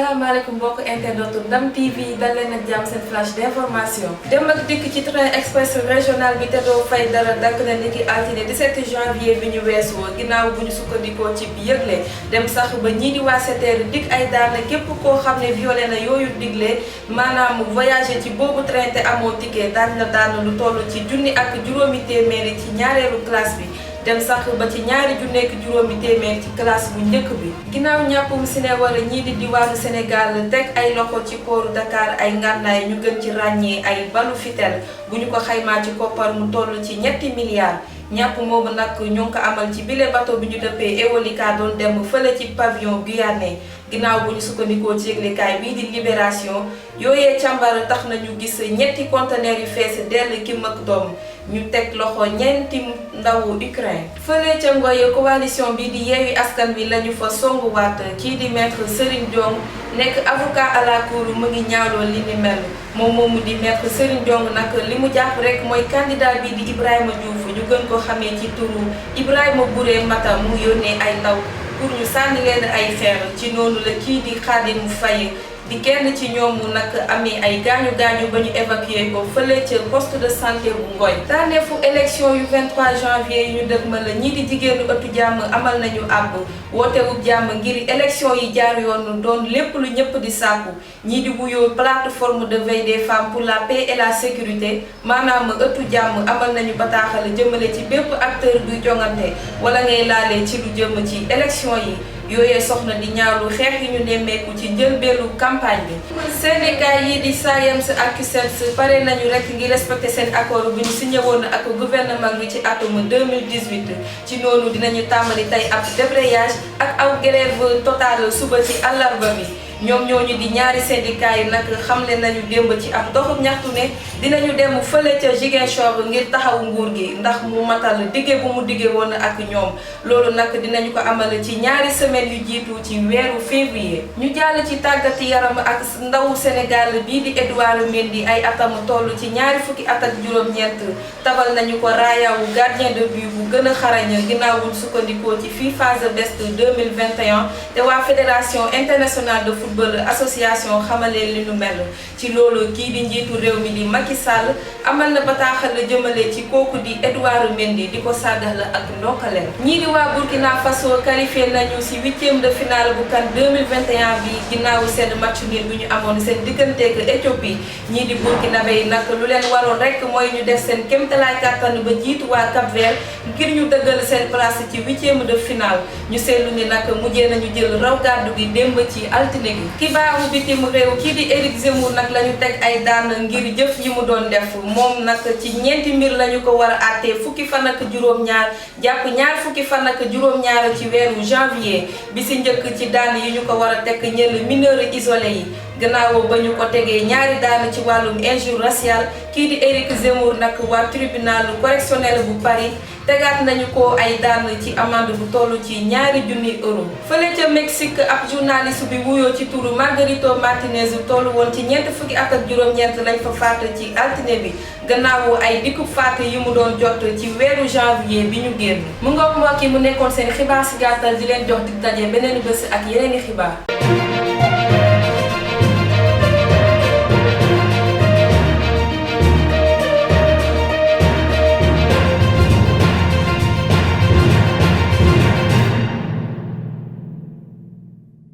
salaamaaleykum mbokk internetu Ndam TV dal leen ak jàmm seen flash d'information. dem ak dikk ci train express régional bi te doo fay dara dakk na niki altine 17 janvier bi ñu weesu ginnaaw bu ñu sukkandikoo ci bi yëgle dem sax ba ñii di waa SETER dig ay daan képp koo xam ne violé na yooyu digle maanaam voyager ci boobu train te amoo ticket daañu la daan lu toll ci junni ak juróomi téeméeri ci ñaareelu classe bi. dem sax ba ci ñaari ju nekk juróomi téeméer ci classe bu njëkk bi ginnaaw ñàppum si ne war a ñii di diwaanu Sénégal teg ay loxo ci pooru Dakar ay ngànnaay ñu gën ci ràññee ay balu fitel bu ñu ko xaymaa ci koppar mu toll ci 3 milliards ñàpp moomu nag ñu ngi ko amal ci bile bateau bi ñu dëppee Eolika doon dem fële ci pavillon guyanais ginnaaw bu ñu sukkandikoo ci yëglekaay bii di Libération yooyee càmbar tax nañu gis ñetti conteneurs yu fees dell ki mag doom ñu teg loxo ñeenti ndawu Ukraine. fële ca Ngoye coalition bi di Yewwi Askan Wi lañu fa songuwaat kii di maître Serigne Diong nekk avocat à la cour mu ngi ñaawloo li ni mel moom moomu di maître Serigne Diong nag li mu jàpp rek mooy candidat bi di Ibrahima Diouf ñu gën ko xamee ci turu Ibrahima Bouré Mata mu yónnee ay ndaw pour ñu sànni leen ay xeer ci noonu la kii di Khadim Faye di kenn ci ñoomu nag amee ay gaañu ba ñu évacué ko fële ca poste de santé bu Ngoy. tànneefu élection yu 23 janvier yi ñu dëgmal la ñii di jigéenu ëttu jàmm amal nañu àbb wootewu jàmm ngir élection yi jaar yoon doon lépp lu ñëpp di sàkku ñii di wuyoo plateforme de veille des femmes pour la paix et la sécurité maanaam ëttu jàmm amal nañu bataaxal jëmale ci bépp acteur buy jongante wala ngay laale ci lu jëm ci élection yi. yooyee soxna di ñaawlu xeex yi ñu nemmeeku ci njëlbeelu campagne bi. syndicat yi di SAEMS ak CUSEMS pare nañu rek ngir respecter seen accord bu ñu signé woon ak gouvernement bi ci atum 2018 ci noonu dinañu tàmbali tey ab débrayage ak aw grève totale suba ci àllarba bi. ñoom ñooñu di ñaari syndicat yi nag xamle nañu démb ci ab doxu ñaxtu ne dinañu dem fële ca Ziguinchor ngir taxaw nguur gi ndax mu matal dige bu mu dige woon ak ñoom loolu nag dinañu ko amal ci ñaari semaines yu jiitu ci weeru février. ñu jàll ci tàggat yaram ak ndawu Sénégal bii di Edouard Mendy ay atam toll ci ñaari fukki at ak juróom-ñeent tabal nañu ko raayawu gardien de but bu gën a xarañ ginnaaw buñ sukkandikoo ci FIFA The Best 2021 te waa fédération internationale de football association xamalee li nu mel ci loolu kii di njiitu réew mi di Macky Sall amal na bataaxal la jëmale ci kooku di Edouard Mendy di ko sàggal ak ndokkaleen. ñii di waa Burkina Faso qualifié nañu ci 8e de finale bu CAN 2021 bi ginnaaw seen match nul bu ñu amoon seen digganteeg Éthiopie ñii di Burkinabé yi nag lu leen waroon rek mooy ñu def seen kéemtalaay kàttan ba jiitu waa Cap-Vert ngir ñu dëggal seen place ci 8e de finale ñu seetlu ni nag mujjee nañu jël raw gàddu gi démb ci altine gi. xibaaru bitim réew kii di Éric Zemmour nag lañu teg ay daan ngir jëf yi mu doon def moom nag ci ñeenti mbir lañu ko war a àttee fukki fan ak juróom-ñaar jàpp ñaar fukki fan ak juróom-ñaar ci weeru janvier bi si njëkk ci daan yi ñu ko war a teg ñenn mineur isolé yi gannaaw ba ñu ko tegee ñaari daan ci wàllum injure raciale kii di Éric Zemmour nag waa tribunal correctionnel bu Paris tegaat nañu ko ay daan ci amende bu toll ci €2,000. fële ca Mexique ab journaliste bi wuyoo ci turu Margarito Martinez toll woon ci ñeent fukki at ak juróom-ñeent lañ fa faat ci altine bi gannaaw ay dikku faat yi mu doon jot ci weeru janvier bi ñu génn. mu ngoog mbokk yi mu nekkoon seen xibaar si gàttal di leen jox dig daje beneen bés ak yeneeni xibaar.